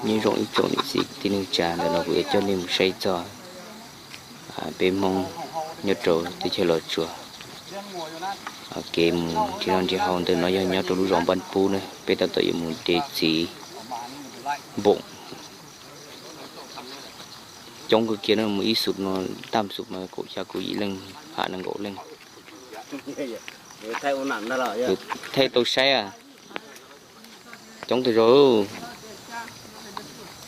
Nyob zoo ib tsoom niam txiv kwv tij neej tsa, ntawm no kuv yuav coj nej mus saib txog peb Hmoob nyob rau teb chaws Los Tsuas kev mus nrhiav noj nrhiav haus. Ntawm no yog nyob rau lub zos Npab Pub na, peb tab tom yuav mus de txiv npoom. Coob kawg kiag no, mus ib xub no, tam xub mas kaum xya kaum yim leej, ham nees nkaum leej. Thaij tau saib a. Coob tag zog.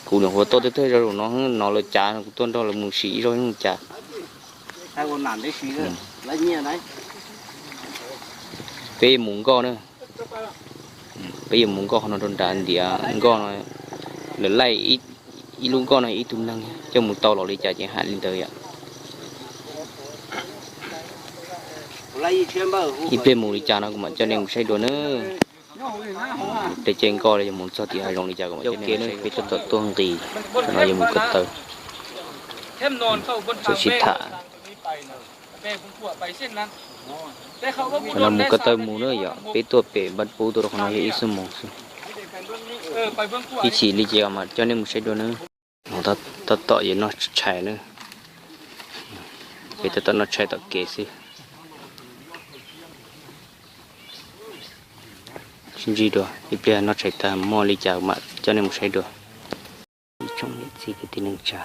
Kuv nyuam qhuav tuaj thawj thawj zaug zaum no, no lawv cav no kuv tuaj nrog lawv mus sim ib zaug zoo cas. Peb yuav mus nkoj na. Peb yuav mus nkoj qhov no rau nram ntiav nkoj no, lawv laij ib lub nkoj no ib tug neeg coj mus tau los li cas ces hais li ntawd yom. Ib pliag mus li cas no kuv mam coj nej mus saib dua na. Peb caij nkoj li mus txog tim hav zoov li cas kuv mam coj nej mus saib. Peb tab tom tuaj nqis, no yuav mus ko taw. Txawm sib tham. Qhov no mus ko taw mus na yom, peb tuaj pem Npab Pub tuaj rau qhov no yog ib xuab moos xwb. Ib chim li ces mam coj nej mus saib dua na. Tab tom yuav noj tshais na. Peb tab tom noj tshais tom kev xwb. Sib ntsib dua, ib pliag noj tshais tag muaj li cas mam coj nej mus saib dua. Ib tsoom niam txiv kwv tij neej tsa,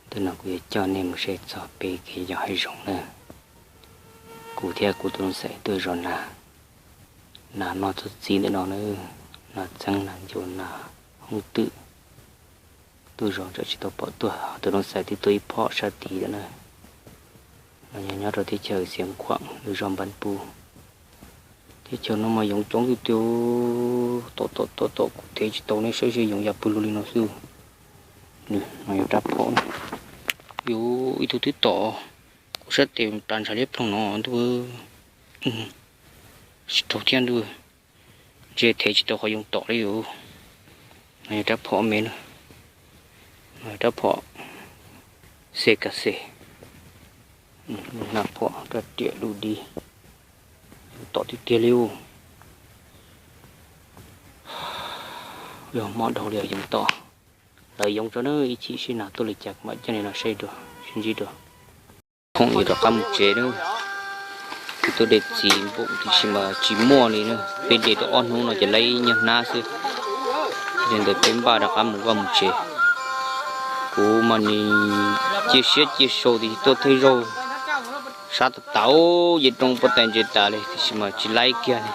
ntawm no kuv yuav coj nej mus saib txog peb kev yos hav zoov na. Kuv thiab kuv tus leej xais tuaj zov nas, nas noj txog txiv ntawm no na, nas txeeb nas ncuav nas hoob twm. Tuaj zov tsam tsis tau pom tuaj, tus leej xais twb tuaj ib phom sab tid lawm na. No yog nyob rau teb chaws Xiav Khuam lub zos Npab Pub. Teb chaws no mas yoov coob tiag tiag, tom tom tom tom kuv thev tsis tau, nej saib seb yoov ya pw luaj li no xwb. No yog rab phom, yus ib tug twb tom kuv sab tes plas ntshav liab ploog no ntuj, tsis raug thiab ntuj. Ntshe thev tsis tau qhov yoov tom li yus. No yog rab phom me na, rab phom C K C, lub nab phom rab riam lub dib, yoov tom tiag tiag li. Yog mob dhau li yoov tom. Lawv yoov tso na, ib chim sib nag tuaj li cas kuv mam coj nej los saib dua, sib ntsib dua. Khoom yuav rov qab mus tsev na. Kuv tuaj de txiv npoom tiam sis mas tsis muaj li na, peb de tau ob hnub no ces laib nyuag hnab xwb. Yog li ntawd peb npaj rov qab mus vaj mus tsev. Kuv mas nws cia siab cia sau tias tuaj thawj zaug sab tas tas, yeej roob pob tais ntses tas li tiam sis mas tsis laib kiag li.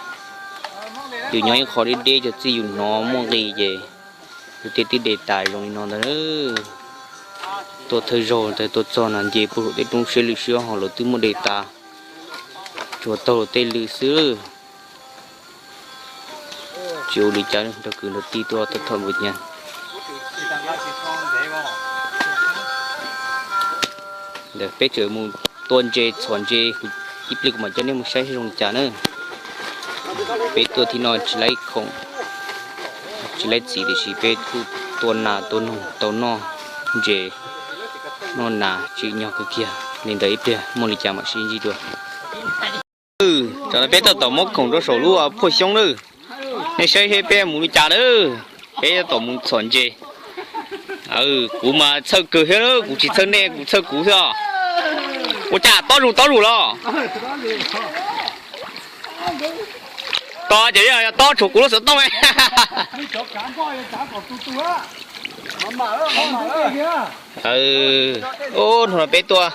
Yus nyob ib qho deb deb cov txij yus hnov muaj nqis ces yus thiaj twb de tas zoo li no ntag. Tuaj thawj zaug ntawd tuaj txog no nce puag luag tej roob siab lwj siab hos lawv twb muab de tas, tsuas taug luag tej lwm xwb. Tsis ua li cas, nrog kwv nrog tij tuaj thov thov npua nyag. Ntawd peb tseem mus tua ntses txhom ntses, ib pliag kuv mam coj nej mus saib zoo li cas na. Peb tuaj thib no tsis laib khoom, tsis laib txiv tiam sis peb kuj tua nas tua noog tau noj ntses noj nas tsim nyog kawg kiag. Li ntawd ib pliag muaj li cas mam sib ntsib dua. Tam no peb tab tom muab khoom rau saum lub phuaj xyoob lawm. Nej saib seb peb mus li cas lawm. Peb tab tom mus txhom ntses. Kuv mas txhawj kawg thiab, kuv tsis txhawj nej, kuv txhawj kuv xwb os. Ua cas tob zus tob zus los? Tos ces yog tob tshuav kuv lub xov tooj. Hnub no peb tuaj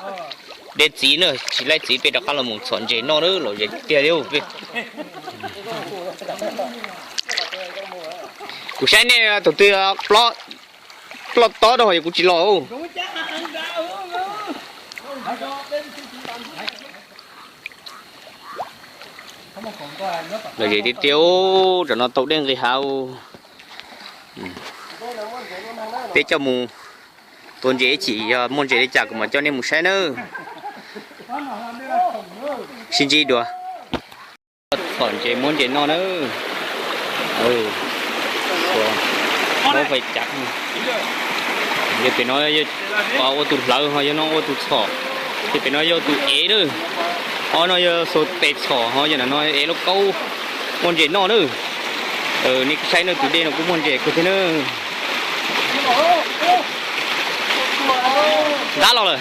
de txiv na, tsis laib txiv peb rov qab los mus txhom ntses noj na, lom zem tiag li. Kuv saib nej tus twg ploj tob rau hos kuv tsis los. Lom zem tiag tiag, tam no tau dej nqis hav. Peb coj mus tua ntses ib chim, yog muaj ntses li cas kuv mam coj nej mus saib nawb. Sib ntsib dua. Txhom ntses muab ntses noj nawb. Muab fais cav. Yog pem no ua tus hlawv ho yog no ua tus txhom. Yog pem no yog tus ev nawb. Ho no yog xuas tes txhom ho yog no ev lauj kaub. Muaj ntses noj nawb. Nej saib nawb, tus dej no kuj muaj ntses kawg thiab nawb. Ntab los lawm.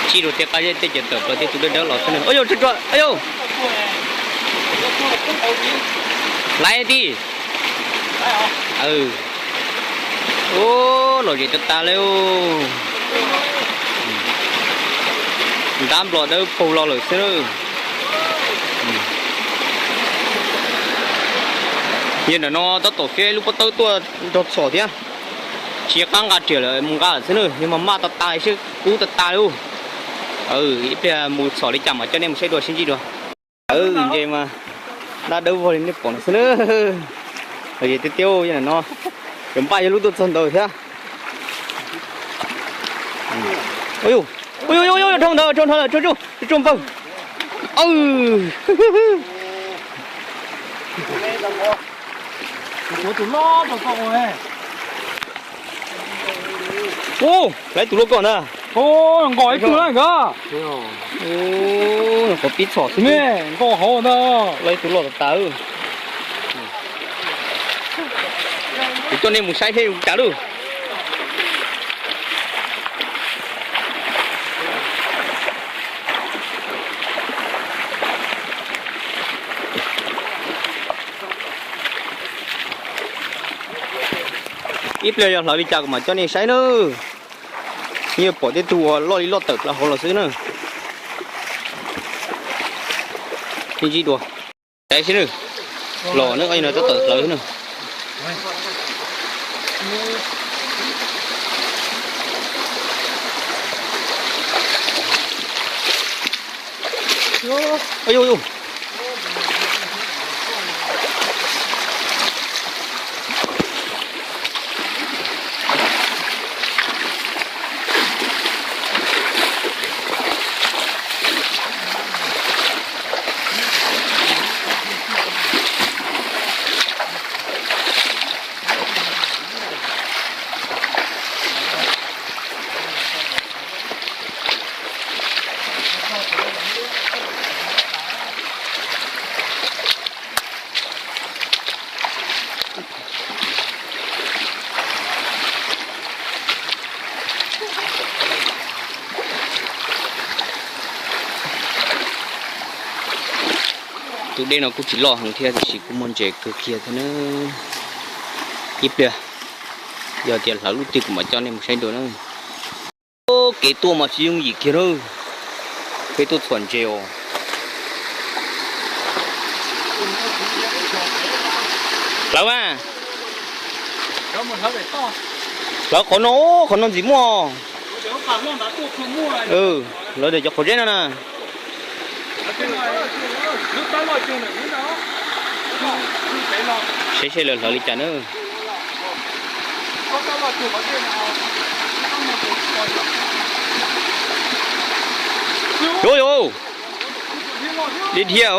Tsij dua tej qab zeb tej ces tawm plaws tej tus dawb dawb los xwb na. Ua yog, laiv tij. Ua, lom zem tas tas li. Ntab nplos dawb paug los lawm xwb na. Yog ntawm no tab tom fiab lub pob tawb tuaj nrog txhom thiab. Tsis qab nqa riam lawm mus nqa lawm xwb na, yog mas maj tas tas sib kub tas tas li. Ib pliag mus txhom li cas mam coj nej mus saib dua sib ntsib dua. Ntses mas dab dawb vog li nej pom no xwb na. Lom zem tiag tiag, yog ntawm no yuav npaj yog lub tuaj txog ntawd thiab. Ua, dhau ntawd, dhau ntawd, tsuag tsuag npawg. Ua, laiv tus luaj koj ntag. Nqos ib tug na nkawd. Qhov pib txhom xwb. Nqos hauv ntag. Laiv tus luaj tas tas. Kuv coj nej mus saib seb zoo cas lauj. Ib pliag yog hlawv li cas kuv mam coj nej saib nawb. Yeej pom tej tug uas loj li loj tawm plaws hauv los xwb na. Sib ntsib dua. Saib seb na. Los na, no tab tom hlawv na. Tus dej no kuj tsis loj heev thiab tiam sis kuj muaj ntses kawg kiag thiab na. Ib pliag yog tias hlawv lub twg kuv mam coj nej mus saib dua na. Kev tuaj mas tsis yooj yim kiag na. Peb tuaj txhuam ntses os. Hlawv mas. Hlawv qhov no, qhov no ntxim muaj. Hlawv tias cov qhov zeb no na. Saib seb lawv hlawv li cas na. Yuav, yuav, dhia dhia.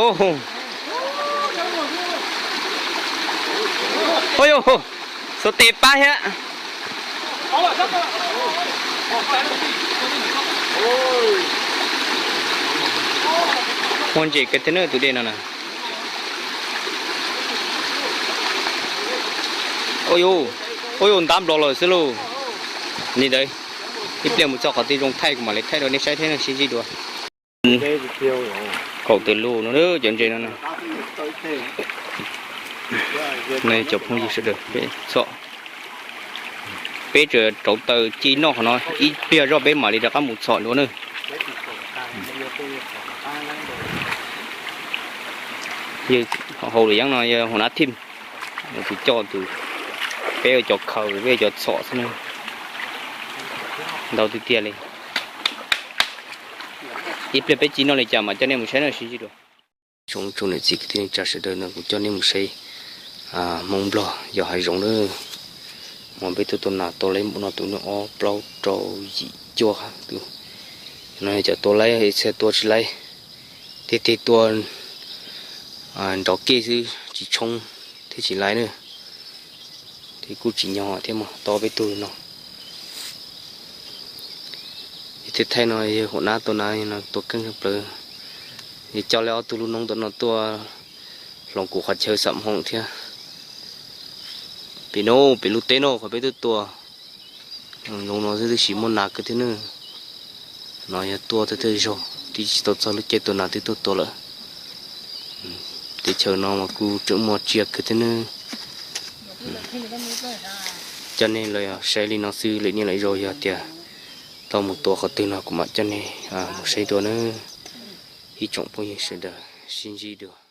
Ua yog, xuas tes pab thiab. Muaj ntses kiag thiab na tus dej no na. Ua yog, ua yog, ntab nplos lawm xwb lauj. Li ntawd, ib pliag mus txog qhov twg zoo thaij kuv mam li thaij rau nej saib thiab sib ntsib dua. Kaum tawm lus no cov ntses no. Cov phooj ywg sawv daws, peb txhom, peb tseem rauv taws ci noj qhov no, ib pliag zoj peb mam li rov qab mus txhom dua na. Yog hauv lwm yeeb no yog hauv nav thim, tus coj tus, peb ua cov khaws peb ua cov txhom xwb na. Ntau tiag tiag li. Ib pliag peb ci noj li cas mam coj nej mus saib na sib ntsib dua. Tsoom niam txiv kwv tij neej tsa sawv daws no kuv coj nej mus saib Hmoob Nplog yos hav zoov na. Mas peb tuaj tua nas tua laib npaum no tus neeg ob plaub rau yim cuaj tus. No cov tua laib txhia tua tsis laib, tej tua nrov kej xwb tsis tshoob thiab tsis laib na. Ces kuj tsim nyog thiab mas tau peb tug no. Yog thiaj thaij no yog hua nab tua na no tua keej plaws. Yog coj lawv ob tug lub noob ntawm no tuaj hloov kuv qhov chaw xam hoom thiab. Pem no, pem lub teb no qhov peb tuaj tua, lub no xwb twb tsis muaj nas kiag thiab nawb. No yog tuaj thawj thawj zaug, twb tsis tau txog lub caij tua nas twb tuaj tua lawm. Teb chaws no mas kuj tseem muaj tsiaj kawg thiab nawb. Coj nej los saib li no xwb, lwm niaj lwm zaus yog tias tau mus tua qhov twg no kuv mam coj nej mus saib dua nawb. Ib tsoom phooj ywg sawv daws, sib ntsib dua.